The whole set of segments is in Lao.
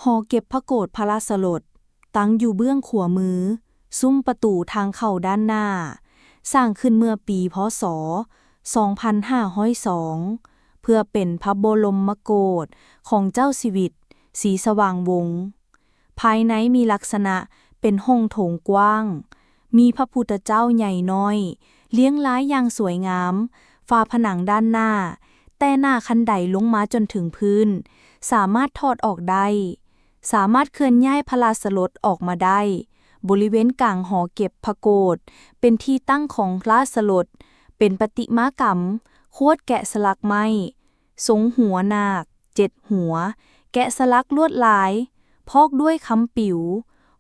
ຫໍເກັບພະໂກດພະລາຊະລົດ ຕັ້ງຢູ່ເບື້ອງຂວາມື ຊຸມປະຕູທາງເຂົ້າດ້ານໜ້າ, ສ້າງຂຶ້ນເມື່ອປີ ພ.ສ. ສອງພັນຫ້າຮ້ອຍສອງ ເພື່ອເປັນພະບໍລົມມະໂກດຂອງເຈົ້າຊີວິດ ສີສະຫວ່າງວົງ. ພາຍໃນມີລັກສະນະເປັນຫ້ອງໂຖງກວ້າງ, ມີພະພຸດທະເຈົ້າໃຫຍ່ນ້ອຍລຽງລາຍຢ່າງສວຍງາມ, ຝາຜະໜັງດ້ານໜ້າ ແຕ່ໜ້າຄັນໄດລົງມາຈົນເຖິງພື້ນ ສາມາດຖອດອອກໄດ້, ສາມາດເຄື່ອນຍ້າຍພະລາຊະລົດອອກມາໄດ້. ບໍລິເວນກາງຫໍເກັບພະໂກດ ເປັນທີ່ຕັ້ງຂອງລາຊະລົດ, ເປັນປະຕິມາກຳຂວດແກະສະຫຼັກໄມ້ ຊົງຫົວນາກເຈັດຫົວ, ແກະສະຫຼັກລວດລາຍ ພອກດ້ວຍຄຳປິວ,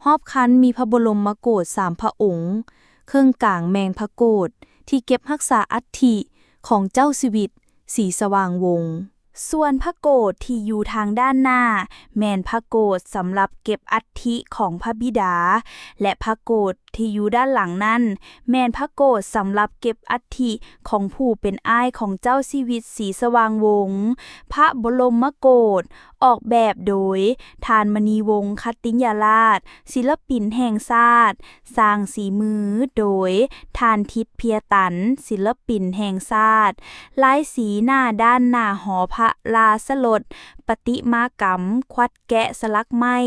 ຮອບຄັນມີພະບໍລົມມະໂກດສາມພະອົງ, ເຄິ່ງກາງແມ່ນພະໂກດທີ່ເກັບຮັກສາອັດຖິຂອງເຈົ້າຊີວິດ ສີສະຫວ່າງວົງ. ສ່ວນພະໂກດທີ່ຢູ່ທາງດ້ານໜ້າ ແມ່ນພະໂກດສຳລັບເກັບອັດຖິຂອງພະບິດາ ແລະ ພະໂກດທີ່ຢູ່ດ້ານຫຼັງນັ້ນ ແມ່ນພະໂກດສຳລັບເກັບອັດຖິຂອງຜູ້ເປັນອ້າຍຂອງເຈົ້າຊີວິດ ສີສະຫວ່າງວົງ. ພະບໍລົມມະໂກດ ອອກແບບໂດຍ ທ່ານ ມະນີວົງ ຄັດຕິຍະລາດ ສິລະປິນແຫ່ງຊາດ, ສ້າງສີມືໂດຍ ທ່ານ ທິດ ເພຍຕັນ ສິລະປິນແຫ່ງຊາດ, ລາຍສີໜ້າດ້ານໜ້າຫໍພະລາຊະລົດ, ປະຕິມາກຳຂວດແກະສະຫຼັກໄມ້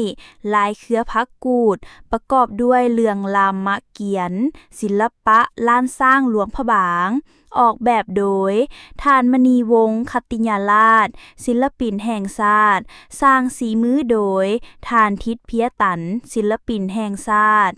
ລາຍເຄືອຜັກກູດ ປະກອບດ້ວຍເລື່ອງລາມະກຽນ ສິລະປະລ້ານຊ້າງຫຼວງພະບາງ. ອອກແບບໂດຍ ທ່ານ ມະນີວົງ ຄັດຕິຍາລາດ ສິລະປິນແຫ່ງຊາດ, ສ້າງສີມືໂດຍ ທ່ານ ທິດ ເພຍຕັນ ສິລະປິນແຫ່ງຊາດ.